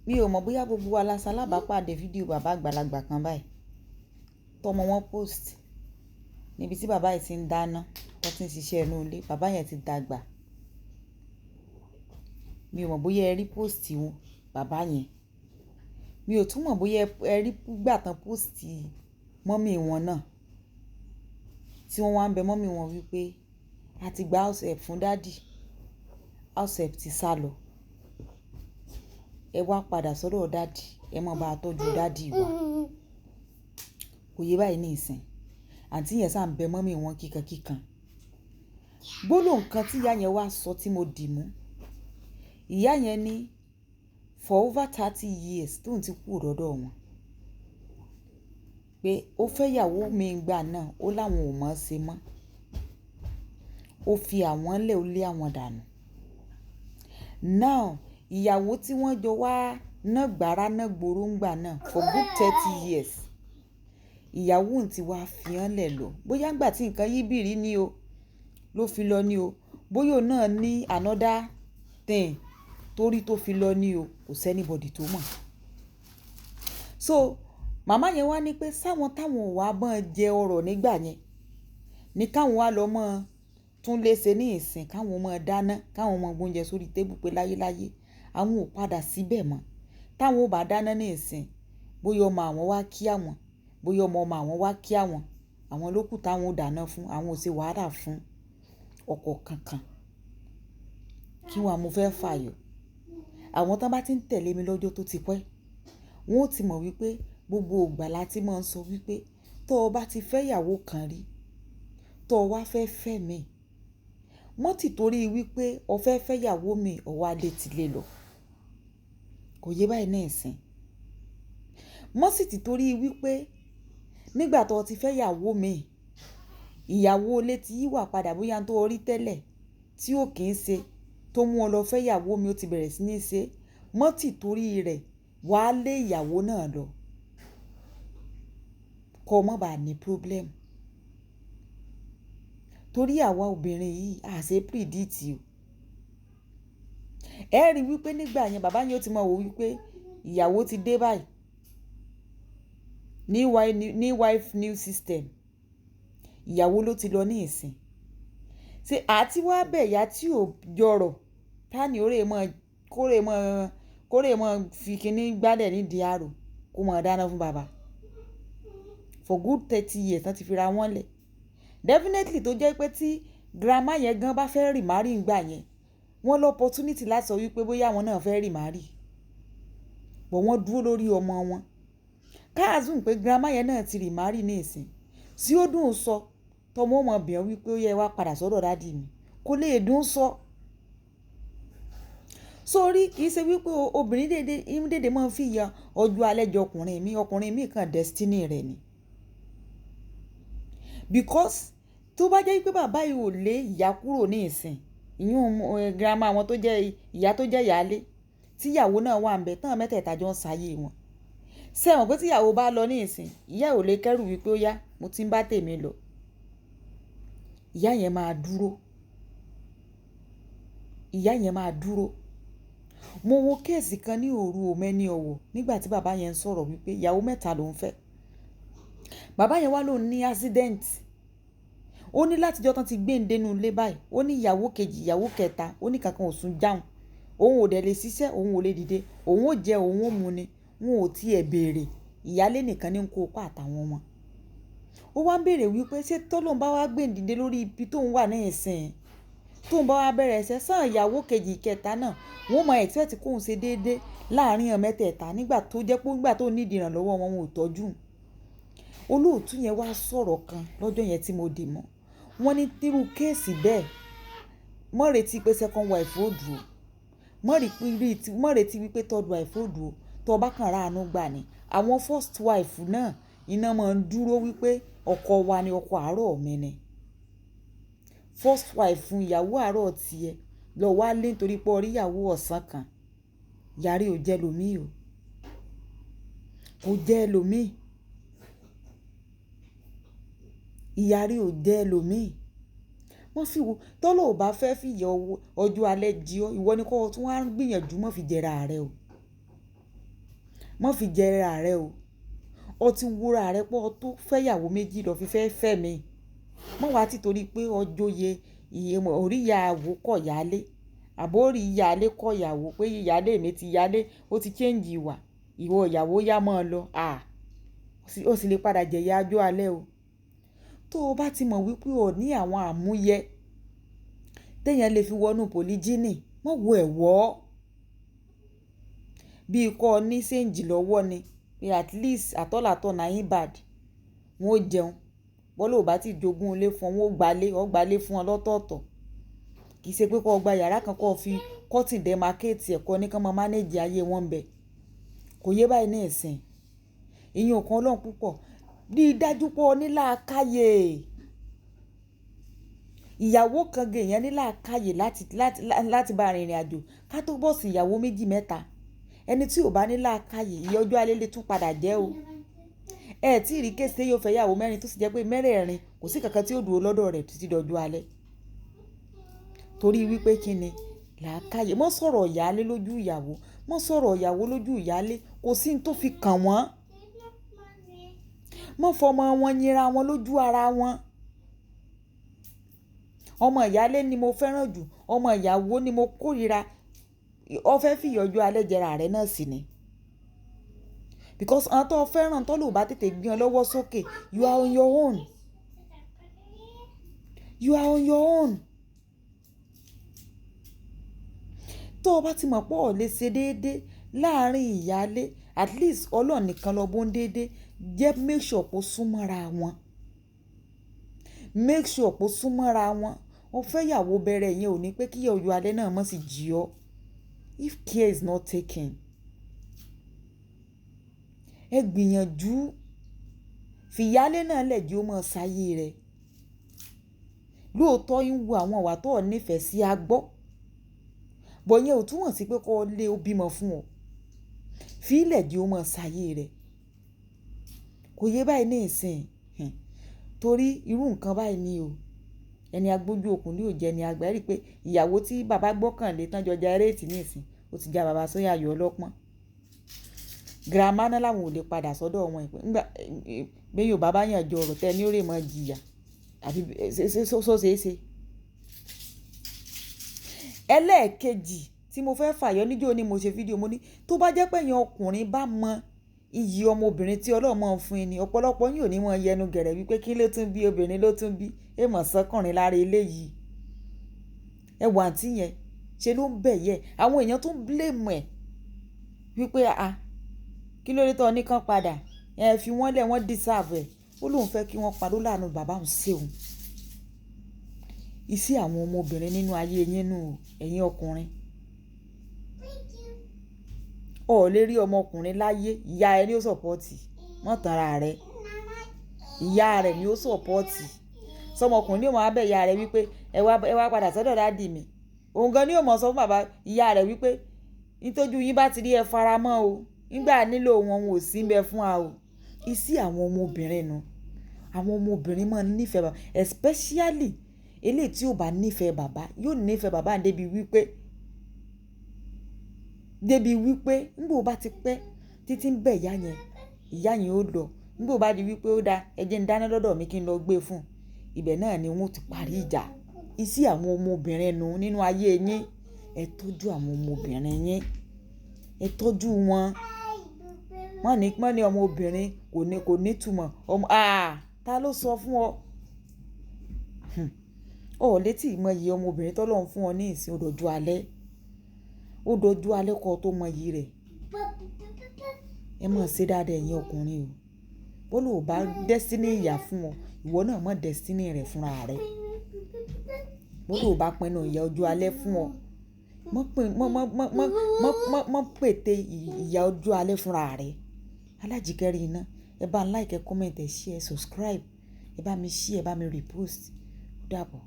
Mi ò mọ̀ bóyá gbogbo wa la ṣalábàápàdé fídíò bàbá àgbàlagbà kan báyìí. Tọ́mọ wọn post níbi tí bàbá yìí ti ń dáná, tó ti ń ṣiṣẹ́ inú ilé. Bàbá yẹn ti dàgbà. Mi ò mọ̀ bóyá ẹ rí post wọn, bàbá yẹn. Mi ò tún mọ̀ bóyá ẹ rí gbà tán post mummy wọn náà, tí wọ́n wá ń bẹ mummy wọn wípé a ti gba house help fún daddy. House help ti sálọ. Ẹ wá padà sọ́dọ̀ daddy, ẹ má bá tọ́jú daddy wa. Kò yé báyìí ní ìsìn. Àǹtí yẹn sá ń bẹ mummy wọn kíkan kíkan. Gbólóhùn kan tí ìyá yẹn wá sọ tí mo dì mú. Ìyá yẹn ní for over 30 years tóun ti kúrò lọ́dọ̀ wọn. Pé ó fẹ́ ìyàwó mi ìgbà náà, ó láwọn ò mọ̀ ṣe mọ́. Ó fi àwọn lẹ̀, ó lé àwọn dànù. Now, ìyàwó tí wọ́n jọ wá ná gbàrá ná gbòòrò ńgbà náà for good 30 years. Ìyàwó òun ti wá fi ọ́n lẹ̀ lọ. Bóyá ìgbà tí nǹkan yí bìrí ní o, ló fi lọ ní o. Bóyá òun náà ní another thing torí tó fi lọ ní o, kò sí anybody tó mọ̀. So, màmá yẹn wá ní pé sáwọn táwọn ò wá bọ́n jẹ ọrọ̀ nígbà yẹn, ní káwọn wá lọ mọ́ tún lé ṣe ní ìsìn, káwọn mọ́ dáná, káwọn mọ́ gbé oúnjẹ sórí table pé láyé láyé, àwọn ò padà síbẹ̀ mọ́. Táwọn ò bá dáná ní ìsìn, bóyá ọmọ àwọn wá kí àwọn, bóyá ọmọ ọmọ àwọn wá kí àwọn, àwọn ló kù táwọn ó dáná fún, àwọn ò ṣe wàhálà fún ọkọ kankan. Kí wà mo fẹ́ fàyọ̀. Àwọn tó bá ti ń tẹ̀lé mi lọ́jọ́ tó ti pẹ́, wọ́n ó ti mọ̀ wípé gbogbo ìgbà la tí máa ń sọ wípé tó o bá ti fẹ́ ìyàwó kan rí, tó o wá fẹ́ fẹ́ mi, mọ́ tí torí wípé o fẹ́ fẹ́ ìyàwó mi, o wá lé tí lé lọ. Kò yé báyìí ní ìsìn. Mọ́ sì tí torí wípé nígbà tó o ti fẹ́ ìyàwó mi, ìyàwó ilé tí yíwà padà bóyá tó rí tẹ́lẹ̀ tí ó kì í ṣe tó mú ọ lọ fẹ́ ìyàwó mi ó ti bẹ̀rẹ̀ sí ní ṣe, mọ́ tí torí rẹ̀ wá lé ìyàwó náà lọ. Kọ́ má bàa ní problem. Torí àwa obìnrin yìí a ṣe predict o. Ẹ rí wípé nígbà yẹn bàbá yẹn ó ti mọ̀ wò wípé ìyàwó ti dé báyìí. New wife, new wife, new system. Ìyàwó ló ti lọ ní ìsìn. Ṣé àti wá bẹ̀ ìyá tí ò jọrọ̀, tá ní ó rè mọ́, kó rè mọ́ fi kíní gbálẹ̀ nídìí àrò kó mọ̀ dáná fún bàbá. For good 30 years wọ́n ti fi ra wọ́n lẹ̀. Definitely tó jẹ́ pé tí grandma yẹn gan bá fẹ́ remarry nígbà yẹn, wọ́n lọ opportunity láti sọ wípé bóyá àwọn náà fẹ́ remarry. But wọ́n dúró lórí ọmọ wọn. Ká assume pé grandma yẹn náà ti remarry ní ìsìn. Tí ó dùn sọ, tọmọ ó mọ̀ bí ẹ wípé ó yẹ wá padà sọ́dọ̀ daddy mi. Kò lè dùn sọ. Sórí kì í ṣe wípé obìnrin dédé, dédé máa ń fi ìyà ọjọ́ alẹ́ jọ ọkùnrin mi, ọkùnrin mi kan destiny rẹ̀ ni. Because tó bá jẹ́ wípé bàbá yìí ò lé ìyá kúrò ní ìsìn, ìyún grandma wọn tó jẹ́ ìyá tó jẹ́ ìyálé, tí ìyàwó náà wà níbẹ̀, tán mẹ́tẹ̀ẹ̀ta jọ ń ṣayé wọn. Ṣé ẹ mọ̀ pé tí ìyàwó bá lọ ní ìsìn, ìyá ò lè kẹ́rù wípé ó yá, mo ti ń bá tèmi lọ. Ìyá yẹn máa dúró. Ìyá yẹn máa dúró. Mo wo case kan ní òru òmẹ́ni ọ̀wọ̀ nígbà tí bàbá yẹn ń sọ̀rọ̀ wípé ìyàwó mẹ́ta ló ń fẹ́. Bàbá yẹn wá ló ní accident. Ó ní láti ọjọ́ tán ti gbé ń dé inú ilé báyìí. Ó ní ìyàwó kejì, ìyàwó kẹta, ó ní kankan ò sún jáun. Òun ò dẹ̀ lè ṣiṣẹ́, òun ò lè dìde. Òun ó jẹ, òun ó mu ni. Wọn ò tí è béèrè. Ìyálé nìkan ní ń kó ipá àtàwọn ọmọ. Ó wá ń béèrè wípé ṣé tó lóun bá wá gbé ń dìde lórí ibi tó ń wà ní ìsìn, tó ń bá wá bẹ̀rẹ̀ iṣẹ́, sán ìyàwó kejì, kẹta náà, wọ́n mọ expect kó ń ṣe déédé láàárín àwọn mẹ́tẹ̀ẹ̀ta nígbà tó jẹ́ pé nígbà tó need ìrànlọ́wọ́ wọn, wọn ò tọ́jú. Olóòtú yẹn wá sọ̀rọ̀ kan lọ́jọ́ yẹn tí mo dì mọ́. Wọ́n ní tírú case bẹ́ẹ̀, má retí pé second wife ó dúró. Má retí wípé third wife ó dúró. Tó bá kan ránú gbà ni. Àwọn first wife náà iná máa ń dúró wípé ọkọ wa ni ọkọ àárọ̀ mi ni. First wife fún ìyàwó àárọ̀ tí ẹ lọ wá lé nítorí pé o rí ìyàwó ọ̀sán kan. Yàrá ò jẹ́ ẹlòmíì o. Kò jẹ́ ẹlòmíì. Ìyàrí ò jẹ́ ẹlòmíì. Wọ́n fi wo, tó lò bá fẹ́ fi ìyà ọjọ́ alẹ́ jí ọ́, ìwọ ni kó tún wá gbìyànjú má fi jẹra rẹ o. Má fi jẹra rẹ o. Ọ ti wúra rẹ pé ọ tó fẹ́ ìyàwó méjì lọ fi fẹ́ fẹ́ mi. Má wá tí torí pé ọ joyè orí ìyàwó kọ̀ ìyálé. Àbó orí ìyálé kọ̀ ìyàwó pé ìyálé mi ti yálé, ó ti change ìwà. Ìwọ ìyàwó yá mọ́ ọ lọ. À, ó sì lè padà jẹ ìyà ọjọ́ alẹ́ o. Tó o bá ti mọ̀ wípé o ní àwọn àmúyẹ tí èèyàn lè fi wọnú polygyny, má wo ẹ̀ wọ́. Bí kọ́ ọ ní change lọ́wọ́ ni. Pé at least at all at all na him bad. Wọn ó jẹun. Bọ́lá ò bá ti jogún ilé fún ọ, wọn ó gba ilé, ó gba ilé fún ọ lọ́tọ̀ọ̀tọ̀. Kì í ṣe pé kó gba yàrá kan kó fi curtain demarcate ẹ̀ kọ́ ní kí wọ́n máa manage ayé wọn bẹ́ẹ̀. Kò yé báyìí ní ìsìn. Ìyẹn ò kan Ọlọ́run púpọ̀. Rí dájú pé o ní làákàyè. Ìyàwó kan gan èèyàn ní làákàyè láti bá rìnrìn àjò. Ká tó bọ́ sí ìyàwó méjì mẹ́ta. Ẹni tí ò bá ní làákàyè, ìyà ọjọ́ alẹ́ lè tún padà jẹ́ o. Ẹ tí ì rí case tí yóò fẹ́ ìyàwó mẹ́rin tó sì jẹ́ pé mẹ́rẹ̀ẹ̀rin kò sí kankan tí ó dúró lọ́dọ̀ rẹ̀ títí dọjọ́ alẹ́. Torí wípé kí ni? Làákàyè. Má sọ̀rọ̀ ìyálé lójú ìyàwó. Má sọ̀rọ̀ ìyàwó lójú ìyálé. Kò sí ohun tó fi kàn wọ́n. Má fọmọ wọn yinra wọn lójú ara wọn. Ọmọ ìyálé ni mo fẹ́ràn jù. Ọmọ ìyàwó ni mo kórìíra. Ọ fẹ́ fi ìyà ọjọ́ alẹ́ jẹra rẹ náà sì ni. Because àwọn tó fẹ́ràn tó lò bá tètè gbé ọ lọ́wọ́ sókè, you are on your own. You are on your own. Tó o bá ti mọ̀ pé ò lè ṣe déédé láàárín ìyálé, at least Ọlọ́run nìkan lọ bó ń déédé. Jẹ́ make sure pé ó súnmọ́ra wọn. Make sure pé ó súnmọ́ra wọn. O fẹ́ ìyàwó bẹ̀rẹ̀ yẹn ò ní pé kí ìyà ọjọ́ alẹ́ náà má sì jí ọ. If care is not taken. Ẹ gbìyànjú. Fi ìyálé náà lẹ̀ jí ó máa ṣayé rẹ̀. Lóòótọ́ ń wu àwọn ìwà tó ò nífẹ̀ẹ́ sí agbọ́. Bọ̀ yẹn ò túmọ̀ sí pé kó lé ó bímọ fún ọ. Fi í lẹ̀ jí ó máa ṣayé rẹ̀. Kò yé báyìí ní ìsìn. Torí irú nǹkan báyìí ni o. Ẹni agbójú okùn ni yóò jẹ ẹni àgbà. Ẹ rí i pé ìyàwó tí bàbá gbọ́kànlé tán jọ generate ní ìsìn, ó ti já bàbá sóyà yọ ọlọ́pọ́n. Grandma náà làwọn ò lè padà sọ́dọ̀ wọn. Nígbà bí Yorùbá bá yàn jọ ọ̀rọ̀ tẹ ní ó rè mọ́ jìyà. Àbí ṣó ṣe é ṣe. Ẹlẹ́ẹ̀kejì tí mo fẹ́ fàyọ níjó ni mo ṣe fídíò, mo ní tó bá jẹ́ pé ẹ̀yin ọkùnrin bá mọ iyì ọmọbìnrin tí Ọlọ́run máa ń fún yín ni, ọ̀pọ̀lọpọ̀ yín ò ní mọ yẹnu gẹ̀rẹ̀ wípé kí ló tún bí obìnrin ló tún bí, èèmọ̀ sọ́kùnrin lára eléyìí. Ẹ wà àǹtí yẹn, ṣe ló ń bẹ̀ yẹ. Àwọn èèyàn tún blame ẹ̀ wípé a, kí ló dé tó ní kán padà? Ẹ fi wọ́n lẹ̀, wọ́n deserve ẹ̀. Ó lóun fẹ́ kí wọ́n padà láàánú bàbá òun sí òun. Iṣẹ́ àwọn ọmọbìnrin nínú ayé yín nù, ẹ̀yin ọkùnrin. O ò lè rí ọmọkùnrin láyé, ìyá ẹ ni ó support. Má tan ara rẹ. Ìyá rẹ̀ ni ó support. Sọmọkùnrin ni ó máa bẹ ìyá rẹ̀ wípé ẹ wá padà sọ́dọ̀ daddy mi. Òun gan ni ó mọ̀ sọ fún bàbá ìyá rẹ̀ wípé nítójú yín bá ti rí ẹ faramọ́ o. Nígbà nílò wọn, wọn ò sí ń bẹ fún wa o. Iṣẹ́ àwọn ọmọbìnrin nu. Àwọn ọmọbìnrin máa ń nífẹ̀ẹ́ bàbá, especially eléyìí tí ó bá nífẹ̀ẹ́ bàbá, yóò nífẹ̀ẹ́ bàbá débi wípé nígbà ó bá ti pẹ́ títí ń bẹ ìyá yẹn, ìyá yẹn ó lọ. Nígbà ó bá di wípé ó dá ẹ jẹ́ ń dáná lọ́dọ̀ mi kí n lọ gbé fún un. Ibẹ̀ náà ni wọ́n ti parí ìjà. Iṣẹ́ àwọn ọmọbìnrin nu nínú ayé yín. Ẹ tọ́jú àwọn ọmọbìnrin yín. Ẹ tọ́jú wọn. Má ní ọmọbìnrin kò ní ìtumọ̀. Ọmọ, à, ta ló sọ fún ọ? O ò lè tí ì mọ iye ọmọbìnrin tó Ọlọ́run fún ọ ní ìsìn, ó dọjú alẹ́. Ó dọjú alẹ́ kọ́ tó mọ iyì rẹ̀. Ẹ má ṣe dáadáa ẹ̀yin ọkùnrin o. Bọ́lá ò bá destiny ìyà fún ọ, ìwọ náà mọ destiny rẹ̀ fúnra rẹ. Bọ́lá ò bá pinnu ìyà ọjọ́ alẹ́ fún ọ, mọ́ pín, mọ́, mọ́, mọ́, mọ́, mọ́, mọ́, mọ́ pète ìyà ọjọ́ alẹ́ fúnra rẹ. Alájíkẹ́rí iná. Ẹ bá ń like, ẹ comment, ẹ share, subscribe. Ẹ bá mi share, ẹ bá mi repost. Ó dàbọ̀.